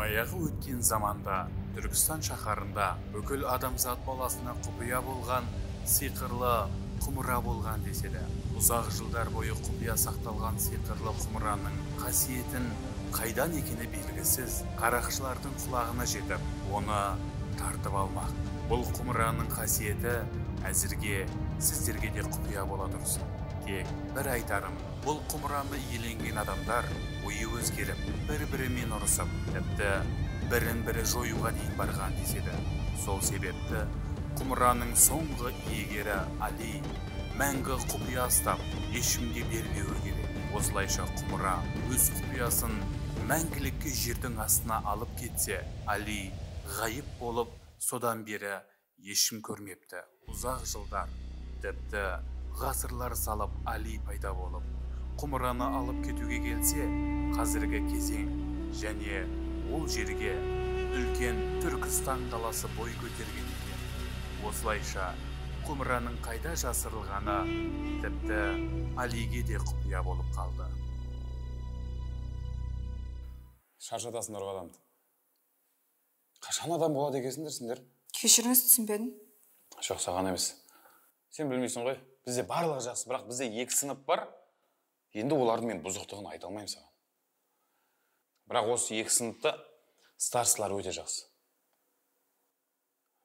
Баяғы өткен заманда Түркістан шаһарында бүкіл адамзат баласына құпия болған сиқырлы құмыра болған деседі. Ұзақ жылдар бойы құпия сақталған сиқырлы құмыраның қасиетін қайдан екені белгісіз қарақшылардың құлағына жетіп, оны тартып алмақ. Бұл құмыраның қасиеті әзірге сіздерге де құпия бола тұрсын. Тек бір айтарым, бұл құмыраны иеленген адамдар ойы өзгеріп, бір-бірімен ұрысып, тіпті бірін-бірі жоюға дейін барған деседі. Сол себепті құмыраның соңғы иегері Али мәңгі құпия ұстап, ешкімге бермеуі керек. Осылайша құмыра өз құпиясын мәңгілікке жердің астына алып кетсе, Али ғайып болып, содан бері ешкім көрмепті. Ұзақ жылдар, тіпті ғасырлар салып Али пайда болып, құмыраны алып кетуге келсе, қазіргі кезең және ол жерге үлкен Түркістан қаласы бой көтерген екен. Осылайша құмыраның қайда жасырылғаны тіпті Алиге де құпия болып қалды. Шаршатасыңдар ғой адамды. Қашан адам болады екенсіңдер сендер? Кешіріңіз, түсінбедім. Жоқ, саған емес. Сен білмейсің ғой. Бізде барлығы жақсы, бірақ бізде екі сынып бар. Енді олардың мен бұзықтығын айта алмаймын саған. Бірақ осы екі сыныпта старшылар өте жақсы.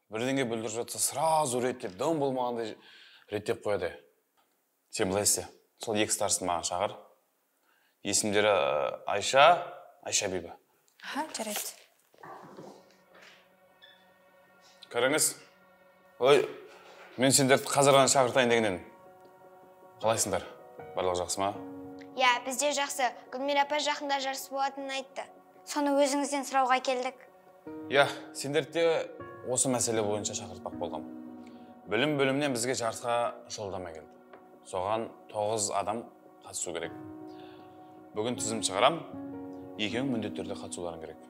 Бірдеңе бүлдіріп жатса, сразу реттеп, дым болмағандай реттеп қояды. Сен былай істе. Сол екі старшыны маған шақыр. Есімдері Айша, Айша Бибі. Аха, жарайды. Кіріңіз. Ой, мен сендерді қазір ғана шақыртайын деген едім. Қалайсыңдар? Барлығы жақсы ма? Иә, бізде жақсы. Гүлмира апа жақында жарыс болатынын айтты. Соны өзіңізден сұрауға келдік. Иә, сендерді де осы мәселе бойынша шақыртпақ болғам. Білім бөлімінен бізге жарысқа жолдама келді. Соған 9 адам қатысу керек. Бүгін тізім шығарам, екеуің міндетті түрде қатысуларың керек.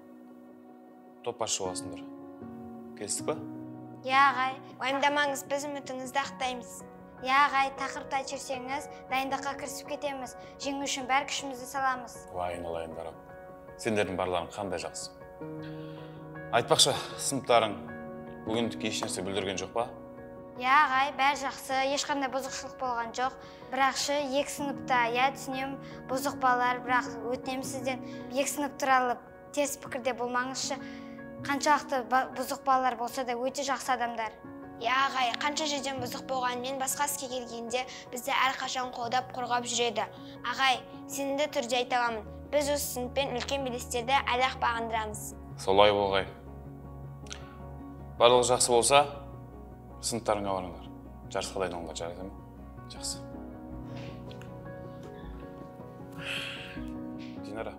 Топ басшы боласыңдар. Келістік па? Иә, ағай. Уайымдамаңыз, біз үмітіңізді ақтаймыз. Иә, ағай, тақырыпты айтып жіберсеңіз, дайындыққа кірісіп кетеміз. Жеңу үшін бәр күшімізді саламыз. Уай, айналайындар. Сендердің барларың қандай жақсы. Айтпақшы, сыныптарың бүгіндік еш нәрсе бүлдірген жоқ па? Иә, ағай, бәрі жақсы, ешқандай бұзықшылық болған жоқ. Бірақшы, екі сыныпта, иә, түсінемін, бұзық балалар, бірақ өтінемін сізден, екі сынып туралы теріс пікірде болмаңызшы. Қаншалықты бұзық балалар болса да өте жақсы адамдар. Иә, ағай, қанша жерден бұзық болғанымен басқа іске келгенде бізді әрқашан қолдап, қорғап жүреді. Ағай, сенімді түрде айта аламын, біз осы сыныппен үлкен белестерді әлі-ақ бағындырамыз. Солай болғай. Барлығы жақсы болса, сыныптарыңа барыңдар. Жарысқа дайындалыңдар, жарайды ма? Жақсы. Динара.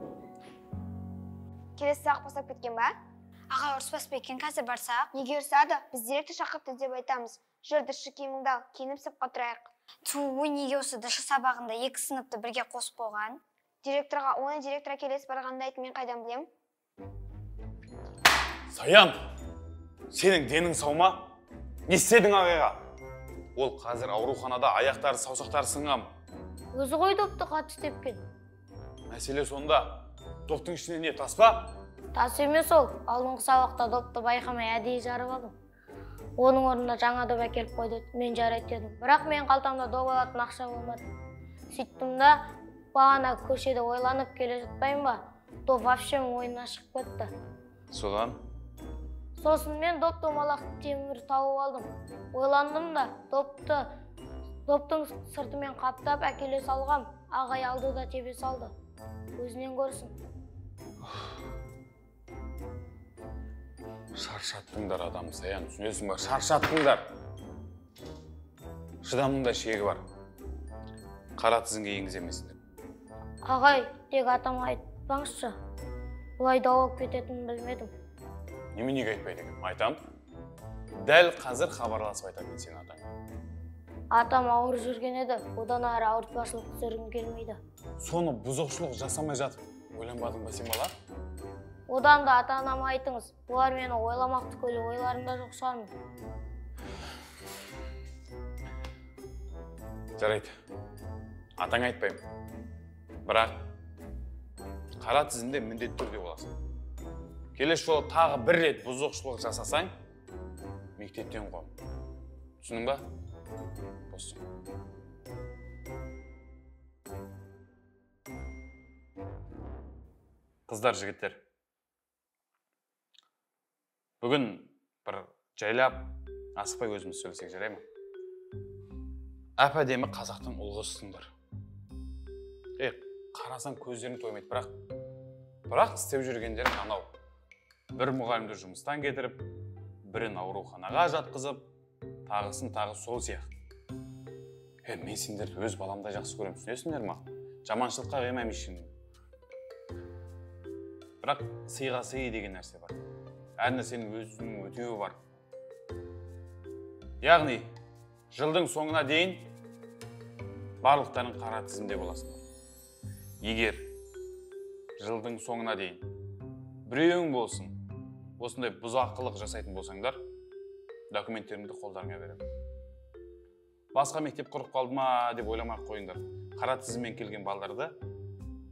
Келесі сабақ бастап кеткен ба? Ағай, ұрыспас па екен, қазір барсақ? Неге ұрсады? Біз директор шақырыпты деп айтамыз. Жүр, дұрыс киіміңді ал, киініп сапқа тұрайық. Ту, неге осы дұрыс сабағында екі сыныпты бірге қосып қойған? Директорға, оны директор келесі барғанда айт, мен қайдан білем? Саян, сенің денің сау ма? Не істедің ағайға? Ол қазір ауруханада аяқтары, саусақтары сынған. Өзі ғой допты қатты тепкен. Мәселе сонда. Доптың ішіне не, тас па? Тас емес ол. Алдыңғы сабақта допты байқамай әдейі жарып алдым. Оның орнына жаңа доп әкеліп қойды. Мен жарайды дедім. Бірақ мен қалтамда доп алатын ақша болмады. Сөйттім да, бағана көшеде ойланып келе жатпаймын ба? Доп вообще ойыннан шығып кетті. Содан? Сосын мен доп домалақ темір тауып алдым. Ойландым да, доптың сыртымен қаптап әкеле салғам. Ағай алды да тебе салды. Өзінен көрсін. Шаршаттыңдар адам, Саян, түсінесің ба? Шаршаттыңдар. Шыдамның да шегі бар. Қара тізімге енгіземесіңдер. Ағай, тек атама айтпаңызшы. Бұлай дау болып кететінін білмедім. Неменеге айтпайды екен? Айтам. Дәл қазір хабарласып айтам мен сенің атаңа. Атам ауыр жүрген еді, одан әрі ауыртпашылық түсіргім келмейді. Соны бұзықшылық жасамай жатып ойланбадың ба сен, бала? Одан да ата-анама айтыңыз. Олар мені ойламақ түгілі ойларында жоқ шығармын. Жарайды. Атаңа айтпаймын. Бірақ қара тізімде міндетті түрде боласың. Келесі жолы тағы бір рет бұзықшылық жасасаң, мектептен қуамын. Түсіндің ба? Боссың. Қыздар, жігіттер. Бүгін бір жайлап, асықпай өзіміз сөйлесек, жарай ма? Әп-әдемі қазақтың ұлғысысыңдар. Қарасаң көздерің тоймайды, бірақ істеп жүргендерің анау. Бір мұғалімді жұмыстан кетіріп, бірін ауруханаға жатқызып, тағысын тағы сол сияқты. Мен сендерді өз баламдай жақсы көремін, түсінесіңдер ма? Жаманшылыққа қимаймын ешкімді. Бірақ сыйға сый деген нәрсе бар. Әр нәрсенің өзінің өтеуі бар. Яғни, жылдың соңына дейін барлықтарың қара тізімде боласыңдар. Егер жылдың соңына дейін біреуің болсын, осындай бұзақылық жасайтын болсаңдар, документтеріңді қолдарыңа беремін. Басқа мектеп құрып қалды ма деп ойламай қойыңдар. Қара тізіммен келген балдарды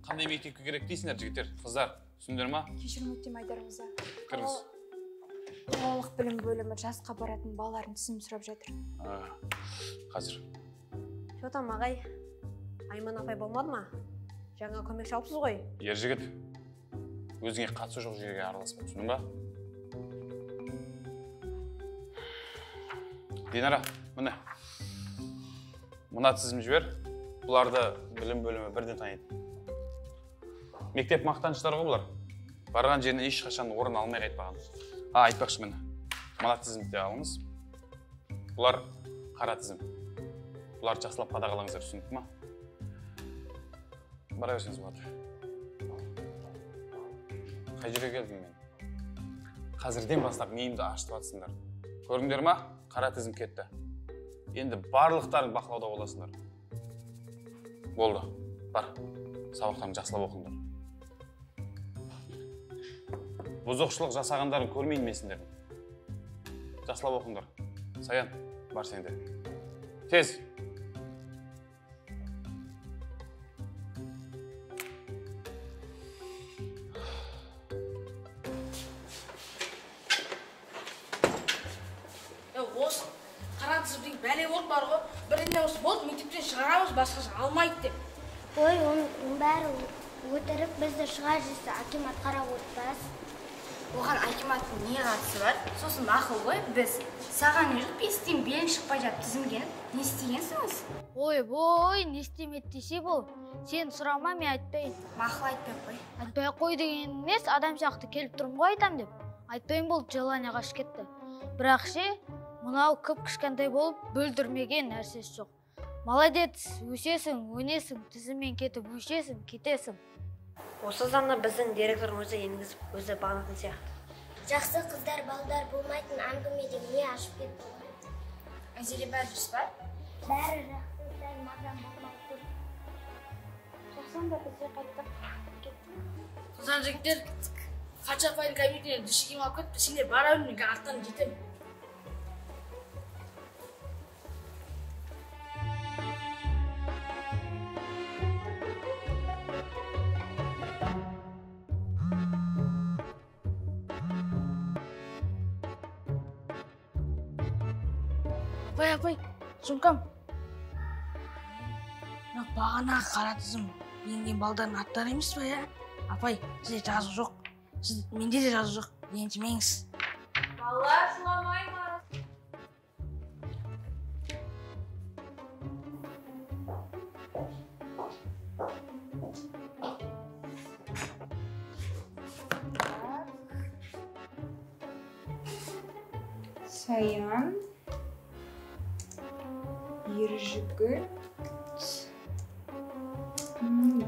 қандай мектепке керек дейсіңдер, жігіттер, қыздар, түсіндіңдер ма? Кешірім өтінемін, Айдар мырза. Кіріңіз. Қалалық білім бөлімі жасқа баратын балалардың тізімін сұрап жатыр. Қазір. Что там, ағай? Айман апай болмады ма? Жаңа көмекші алыпсыз ғой. Ер жігіт, өзіңе қатысы жоқ жерге араласпа, түсіндің ба? Динара, міне. Мына тізім жібер. Бұларды білім бөлімі бірден таниды. Мектеп мақтаныштары ғой бұлар. Барған жерінен ешқашан орын алмай қайтпаған. Айтпақшы, міне. Мына тізімді де алыңыз. Бұлар қара тізім. Бұларды жақсылап қадағалаңыздар, түсінікті ма? Бара берсеңіз болады. Қай жерге келдім мен? Қазірден бастап миымды ашытып атсыңдар. Көрдіңдер ма? Қара тізім кетті. Енді барлықтарың бақылауда боласыңдар. Болды. Бар. Сабақтарыңды жақсылап оқыңдар. Бұзықшылық жасағандарын көрмейін мен сендердің. Жақсылап оқыңдар. Саян, бар сен де. Тез. Осы қара тізімдегі бәле болып бар ғой, бірінен осы болды, мектептен шығарамыз, басқасы алмайды деп. Ой, оның бәрі өтірік, бізді шығар жүрсе, акимат қарап отырмас. Оған акиматтың не қатысы бар? Сосын мақұл ғой, біз. Саған не жоқ, бестен белің шықпай жатып тізімгеніп, не істегенсіңіз? Ой-бой, не істемеді десе бол. Сен сұрама, мен айтпайын. Мақұл, айтпай қой. Айтпай қой деген емес, адам сияқты келіп тұрмын ғой айтам деп. Айтпайын болды, желание қашып кетті. Бірақ ше, мынау кіп-кішкентай болып бүлдірмеген нәрсесі жоқ. Молодец, өсесің, өнесің, тізіммен кетіп өшесің, кетесің. Осы заңды біздің директордың өзі енгізіп, өзі бағынатын сияқты. Жақсы қыздар, балдар болмайтын әңгімеде не ашып кетті ғой. Әзере, бәрі дұрыс па? Бәрі жақсы, сәл мазам болмай тұр. Жақсы, онда біз де қайттық. Кеттік. Қыздар, жігіттер, Хатшы апайдың кабинетіне души киім алып кетті, сендер бара беріңдер, мен арттан жетемін. Апай, апай, сумкам. Мына бағана қара тізім енген балдардың аттары емес па, иә? Апай, сізде жазу жоқ. Сіз, менде де жазу жоқ. Ренжімеңіз. Балалар, жыламаймыз. Саян, Ержігіт,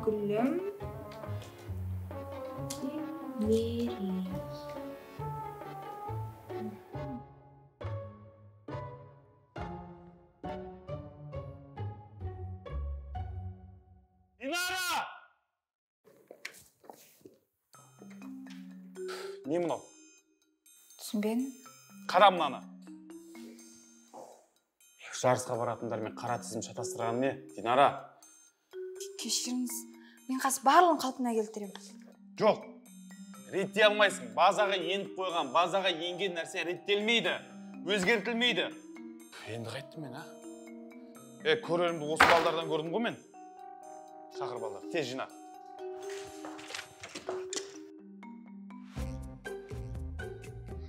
Гүлім, Мерей. Динара! Не мынау? Түсінбедім. Қара мынаны. Жарысқа баратындармен қара тізім шатастырған не? Динара. Кешіріңіз, мен қазір барлығын қалпына келтіремін. Жоқ, Реттей алмайсың. Базаға еніп қойған, базаға енген нәрсе реттелмейді, өзгертілмейді. Енді қайттым мен, а? Көрерімді осы балдардан көрдім ғой мен. Шақыр балдар, тез жина.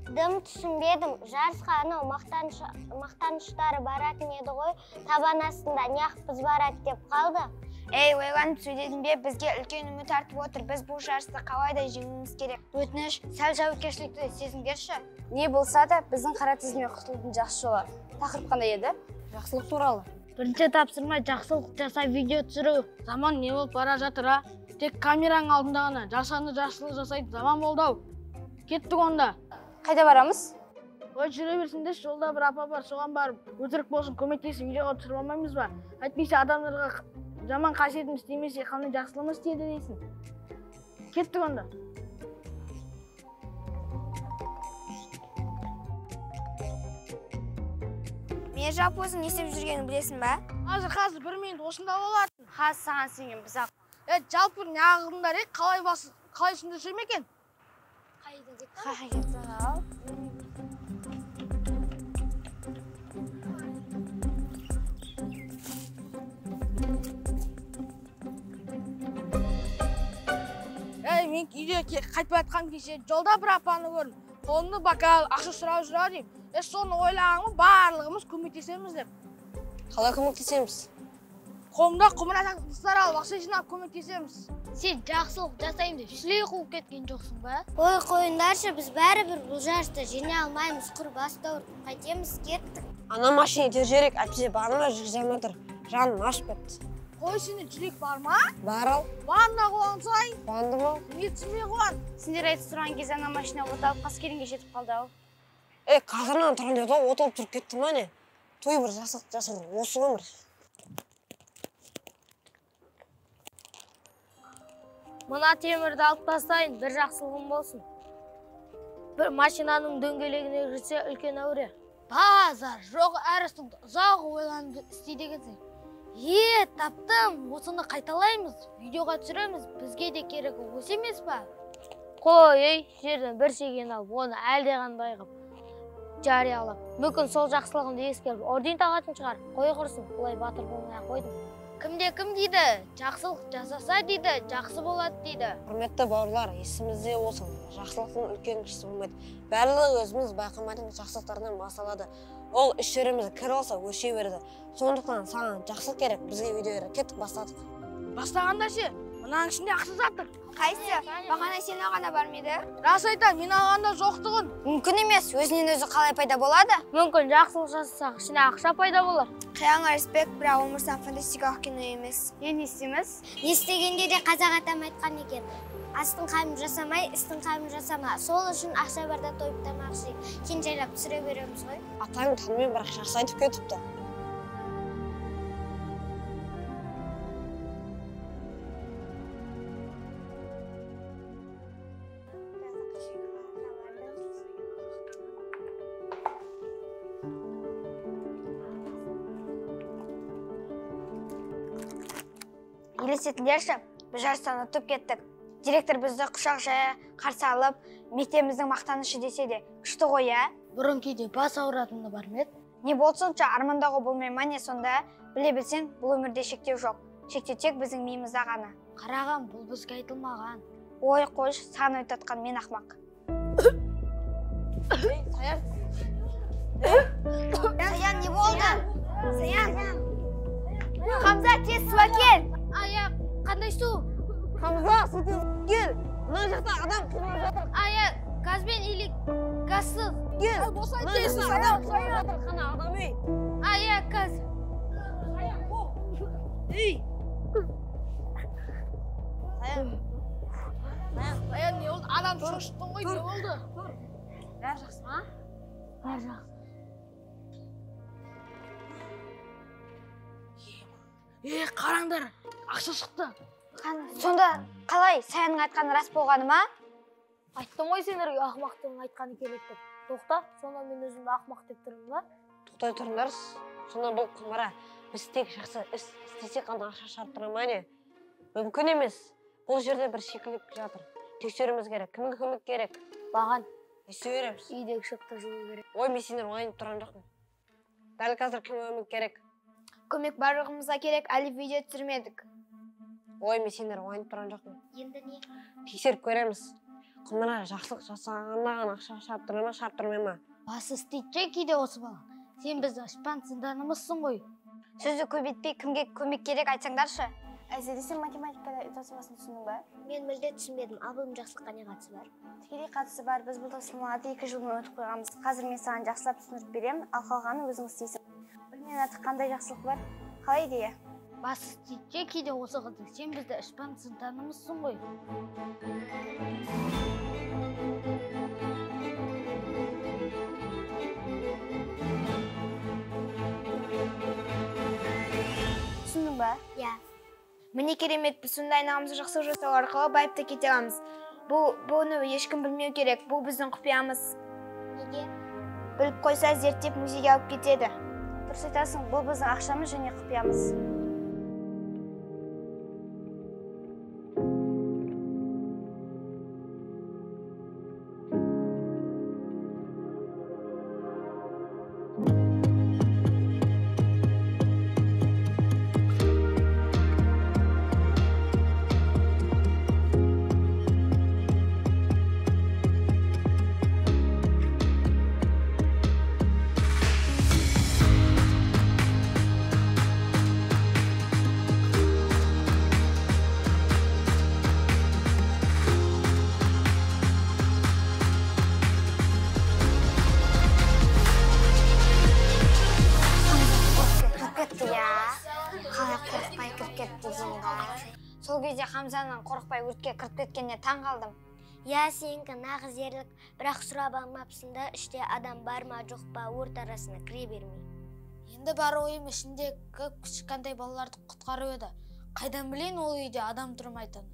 Дым түсінбедім. Жарысқа анау мақтаныштары баратын еді ғой. Табан астында неғып біз барады деп қалды. Ей, ойланып сөйледің бе? Бізге үлкен үміт артып отыр. Біз бұл жарысты қалай да жеңуіміз керек. Өтініш, сәл жауапкершілікті сезіңдерші. Не болса да, біздің қара тізімнен құтылудың жақсы жолы. Тақырып қандай еді? Жақсылық туралы. Бірінші тапсырма жақсылық жаса видео түсіру. Заман не болып бара жатыр, а? Тек камераның алдында ғана жасанды жақсылық жасайтын заман болды-ау. Кеттік онда. Қайда барамыз? Ой, жүре берсіңдерші, жолда бір апа бар, соған барып өтірік болсын көмектесіп видеоға түсіріп алмаймыз ба? Әйтпесе адамдарға жаман қасиетіміз тимесе, қандай жақсылығымыз тиеді дейсің. Кеттік онда. Мен жалпы өзің не істеп жүргенін білесің ба? Қазір бір минут осында болатын. Қазір саған сенген біз ақ. Жалпы неғылдыңдар, қалай түсіндірсем екен? Қайда кеттің ау? Мен үйде қайтып жатқан кеше жолда бір апаны көрдім. Қолында бокал, ақша сұрап жүр деймін. Соны ойлағанмын, барлығымыз көмектесеміз деп. Қалай көмектесеміз? Қолымда құмыра тастар алып, ақша жинап көмектесеміз. Сен жақсылық жасаймын деп сүлей қуып кеткен жоқсың ба? Ой, қойыңдаршы, біз бәрібір бұл жарысты жеңе алмаймыз, құр басты ауыртып қайтеміз, кеттік. Ана машина итеріп жіберейік, әйтпесе бағана жүргізе алмай тұр. Жаным ашып кетті. Қой, сенде жүрек бар ма? Бар ал. Барына қуансай. Қуандым ау. Не түсінбей қуан? Сендер айтып тұрған кезде ана машина от алып Қаскелеңге жетіп қалды ау. Қазірнан тұрған деді ғой, от алып тұрып кетті ма не? Той бір жақсылық жасадым, осы өмір. Мына темірді алып тастайын, бір жақсылығым болсын. Бір машинаның дөңгелегіне кірсе үлкен әуре. Базар жоқ, әр істің ұзақ ойланып істейді екенсің. Таптым, осыны қайталаймыз, видеоға түсіреміз, бізге де керегі осы емес па? Қой, ей, жерден бір шегені алып, оны әлдеқандай қылып жариялап. Мүмкін сол жақсылығымды ескеріп, орден тағатын шығар. Қой құрсын, олай батыр болмай қойдым. Кімде кім дейді, жақсылық жасаса дейді, жақсы болады дейді. Құрметті бауырлар, есімізде болсын, жақсылықтың үлкен кішісі болмайды. Барлығы өзіміз байқамайтын жақсылықтардан басталады. Ол іштерімізге кір алса, өше береді. Сондықтан саған жақсылық керек, бізге видео керек. Кеттік, бастадық. Бастағанда ше, мынаның ішінде ақша жатыр. Қайсы? Бағана сен алғанда бар ма еді? Рас айтам, мен алғанда жоқтығын. Мүмкін емес, өзінен өзі қалай пайда болады? Мүмкін жақсылық жасасақ, ішіне ақша пайда болар. Қиялыңа респект, бірақ өмір саған фантастикалық кино емес. Не істейміз? Не істегенде де қазақ атам айтқан екен. Астың қамын жасамай, істің қамын жасама. Сол үшін ақша барда тойып тамақ жейік. Кейін жайлап түсіре береміз ғой. Атаң танымай, бірақ жақсы айтып кетіпті. Елестетіңдерші, біз жарыстан ұтып кеттік. Директор бізді құшақ жая қарсы алып, мектебіміздің мақтанышы десе де, күшті ғой, ә? Бұрын кейде бас ауыратыны бар ма еді? Не болды сонша армандауға болмай ма не сонда? Біле білсең, бұл өмірде шектеу жоқ. Шектеу тек біздің миымызда ғана. Қарағам, бұл бізге айтылмаған. Ой, қойшы, саған айтатқан мен ақмақ. Саян. Саян, не болды? Саян. Хамза, тез су әкел. Ая, қандай су? Хамза, су тез кел. Мына жақта адам қиналып жатыр. Ая, газбен или газсыз? Кел. Мына жақта адам қиналып жатыр, қана адам ей. Ая, газ. Саян, бол. Ей. Саян. Саян, не болды? Адам шошыттың ғой, не болды? Бәрі жақсы ма? Бәрі жақсы. Қараңдар, ақша шықты. Сонда қалай, Саянның айтқаны рас болғаны ма? Айттым ғой сендерге ақымақтың айтқаны керек деп. Тоқта, сонда мен өзімді ақымақ деп тұрмын ба? Тоқтай тұрыңдар, сонда бұл құмыра. Біз тек жақсы іс істесек қана ақша шығарып тұра ма не? Мүмкін емес. Бұл жерде бір шикілік жатыр. Тексеруіміз керек. Кімге көмек керек? Маған. Не істеу керекпіз? Үйдегі шөпті жұлу керек. Ой, мен сендер ойнап тұрған жоқпын. Дәл қазір кімге көмек керек? Көмек барлығымызға керек, әлі видео түсірмедік. Ой, мен сендер ойнап тұрған жоқпын. Енді не? Тексеріп көреміз. Құмыра жақсылық жасағанда ғана ақша шарп тұра ма, шарп тұрмай ма? Басы істейді кейде осы бала. Сен біздің шпан сынданымызсың ғой. Сөзді көбейтпей кімге көмек керек айтсаңдаршы. Әзелі, сен математикада үй тапсырмасын түсіндің ба? Мен мүлде түсінбедім. Ал бұның жақсылыққа не қатысы бар? Тікелей қатысы бар. Біз бұл тапсырмаларды 2 жыл бұрын өтіп қойғанбыз. Қазір мен саған жақсылап түсіндіріп беремін, ал қалғанын өзің істейсің. Білімнен артық қандай жақсылық бар? Қалай идея? Басы істейді кейде осы қыздың. Сен бізді шпан сынданымызсың ғой. Түсіндің ба? Иә. Міне керемет, біз сонда айналамызға жақсылық жасау арқылы байып та кете аламыз. Бұны ешкім білмеу керек, бұл біздің құпиямыз. Неге? Біліп қойса, зерттеп музейге алып кетеді. Дұрыс айтасың, бұл біздің ақшамыз және құпиямыз. Сол кезде Хамзаның қорықпай өртке кіріп кеткеніне таң қалдым. Иә, сенікі нағыз ерлік, бірақ сұрап алмапсың да, іште адам бар ма, жоқ па, өрт арасына кіре бермей. Енді бар ойым ішінде кішкентай балаларды құтқару еді. Қайдан білейін ол үйде адам тұрмайтынын.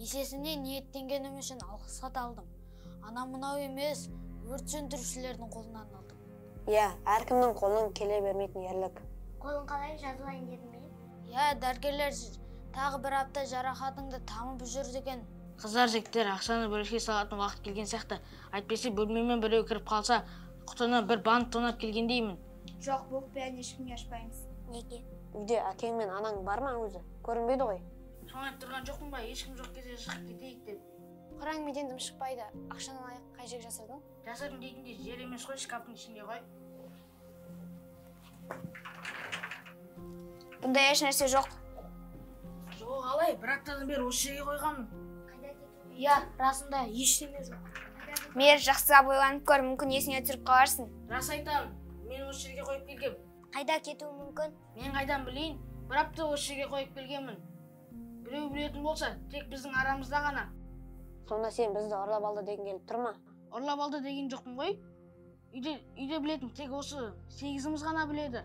Есесіне ниеттенгенім үшін алғыс хат алдым. Ана мынау емес, өрт сөндірушілердің қолынан алдым. Иә, әркімнің қолынан келе бермейтін ерлік. Қолын қалай жазылайын дедім бе? Иә, дәрігерлер тағы бір апта жарақатыңды тамып жүр деген. Қыздар, жігіттер, ақшаны бөлшек салатын уақыт келген сияқты. Әйтпесе бөлмеме біреу кіріп қалса, құтыны бір банк тонап келгендеймін. Жоқ, бұл құпияны ешкімге ашпаймыз. Неге? Үйде әкең мен анаң бар ма өзі? Көрінбейді ғой. Соны айтып тұрған жоқпын ба, ешкім жоқ кезде шығып кетейік деп. Құраң меден дым шықпайды. Ақшаны алайық, қай жерге жасырдың? Жасырдым дейтіндей жер емес қой, шкафтың ішінде ғой. Бұнда еш нәрсе жоқ. Жоқ, алай, бір аптадан бері осы жерге қойғанмын. Иә, расында ештеңе жоқ. Мейір, жақсылап ойланып көр, мүмкін есіңе түсіріп қаларсың. Рас айтамын, мен осы жерге қойып келгем. Қайда кетуі мүмкін? Мен қайдан білейін, бір апта осы жерге қойып келгенмін. Біреу білетін болса, тек біздің арамызда ғана. Сонда сен бізді ұрлап алды деген келіп тұр ма? Ұрлап алды деген жоқпын ғой. Үйде білетін тек осы 8-іміз ғана біледі.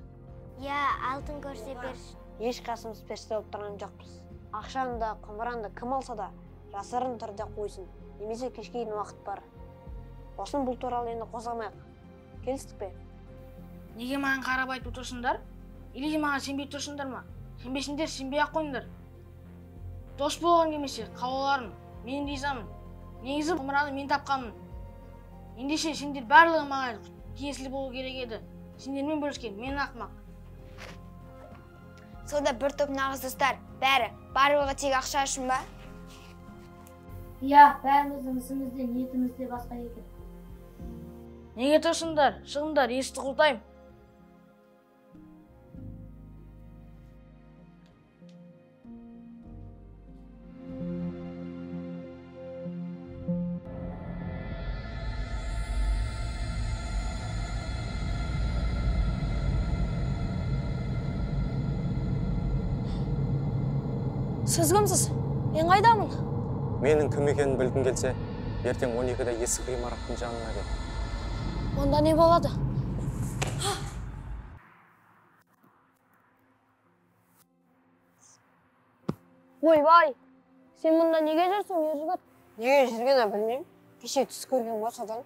Иә, алтын көрсе періште. Ешқайсымыз періште болып тұрған жоқпыз. Ақшаны да, құмыраны да кім алса да жасырын түрде қойсын. Немесе кешке дейін уақыт бар. Осыны бұл туралы енді қозғамайық. Келістік пе? Неге маған қарап айтып тұрсыңдар? Или маған сенбей тұрсыңдар ма? Сенбесіңдер, сенбей-ақ қойыңдар. Дос болған келмесе, қалаларым, мен ризамын. Негізі құмыраны мен тапқанмын. Ендеше сендер барлығы маған тиесілі болу керек еді. Сендермен бөліскен мен ақымақ. Сонда бір топ нағыз достар, бәрі, барлығы тек ақша үшін ба? Иә, бәріміздің ісіміз де, ниетіміз де басқа екен. Неге тұрсыңдар? Шығыңдар, есікті құлыптаймын. Сіз кімсіз? Мен қайдамын? Менің кім екенін білгің келсе, ертең 12-де есік ғимараттың жанына кел. Онда не болады? Ойбай, сен мұнда неге жүрсің, Ержігіт? Неге жүргенін білмеймін. Кеше түс көрген ғой содан.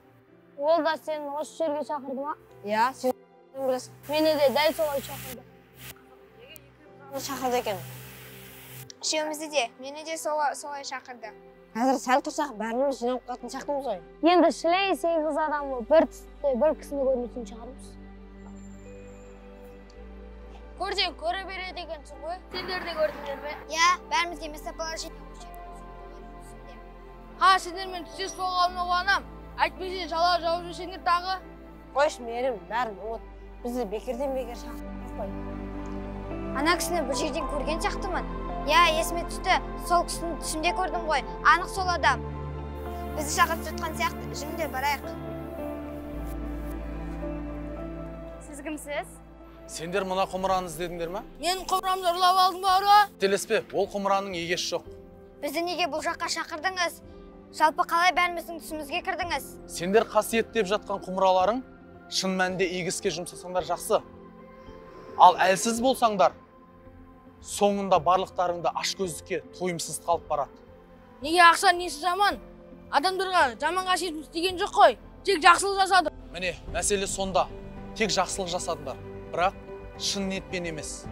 Ол да сені осы жерге шақырды ма? Иә, сен білесің. Мені де дәл солай шақырды. Шақырды екен. Үшеумізді де, мені де солай шақырды. Қазір сәл тұрсақ бәріміз жиналып қалатын сияқтымыз ғой. Енді шілей 8 адамы бір түсте бір кісіні көрмейтін шығармыз. Көрсең көре береді екенсің ғой. Сендер де көрдіңдер ме? Иә, бәрімізге местоположение. Ха, сендермен түсе соғалына қуанам. Әйтпесе жала жауып жүрсеңдер тағы. Қойшы, Мейірім, бәрін ұмыт. Бізді бекерден бекер шақырып қой. Ана кісіні бір жерден көрген сияқтымын. Иә, есіме түсті. Сол кісіні түсімде көрдім ғой. Анық сол адам. Бізді шақырып жатқан сияқты. Жүріңдер, барайық. Сіз кімсіз? Сендер мына құмыраны іздедіңдер ме? Мен құмырамды ұрлап алдым ба, ұры? Телеспе, ол құмыраның егесі жоқ. Бізді неге бұл жаққа шақырдыңыз? Жалпы қалай бәріміздің түсімізге кірдіңіз? Сендер қасиеттеп жатқан құмыраларың шын мәнінде игі іске жұмсасаңдар жақсы. Ал әлсіз болсаңдар, соңында барлықтарыңды ашкөздікке, тойымсыздыққа алып барады. Неге ақша несі жаман? Адамдарға жаман қасиетіміз тиген жоқ қой. Тек жақсылық жасадық. Міне, мәселе сонда. Тек жақсылық жасадыңдар. Бірақ шын ниетпен емес.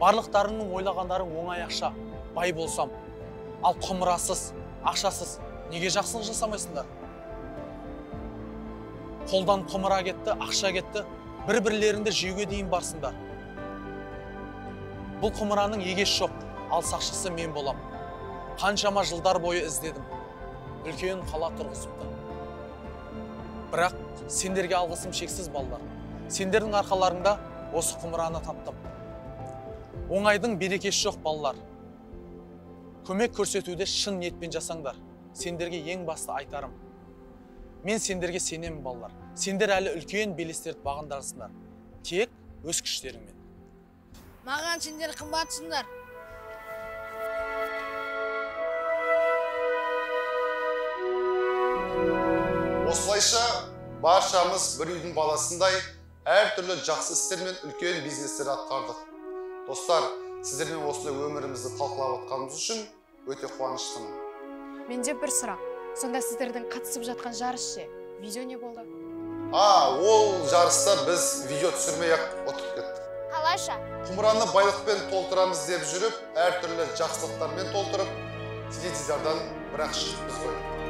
Барлықтарыңның ойлағандарың оңай ақша, бай болсам. Ал құмырасыз, ақшасыз неге жақсылық жасамайсыңдар? Қолдан құмыра кетті, ақша кетті, бір-бірлеріңді жеуге дейін барсыңдар. Бұл құмыраның егесі жоқ, ал сақшысы мен болам. Қаншама жылдар бойы іздедім. Үлкен қала тұрғызыпты. Бірақ сендерге алғысым шексіз, балалар. Сендердің арқаларыңда осы құмыраны таптым. Оңайдың берекесі жоқ, балалар. Көмек көрсетуде шын ниетпен жасаңдар. Сендерге ең басты айтарым. Мен сендерге сенемін, балалар. Сендер әлі үлкен белестерді бағындырасыңдар. Тек өз күштеріңмен. Маған сендер қымбатсыңдар. Осылайша баршамыз бір үйдің баласындай әртүрлі жақсы істер мен үлкен бизнестер атқардық. Достар, сіздермен осылай өмірімізді талқылап отқанымыз үшін өте қуаныштымын. Менде бір сұрақ. Сонда сіздердің қатысып жатқан жарыс ше? Видео не болды? Ол жарыста біз видео түсірмей-ақ ұтып кеттік. Қалайша? Құмыраны байлықпен толтырамыз деп жүріп, әртүрлі жақсылықтармен толтырып, теледидардан бірақ шықпыз ғой.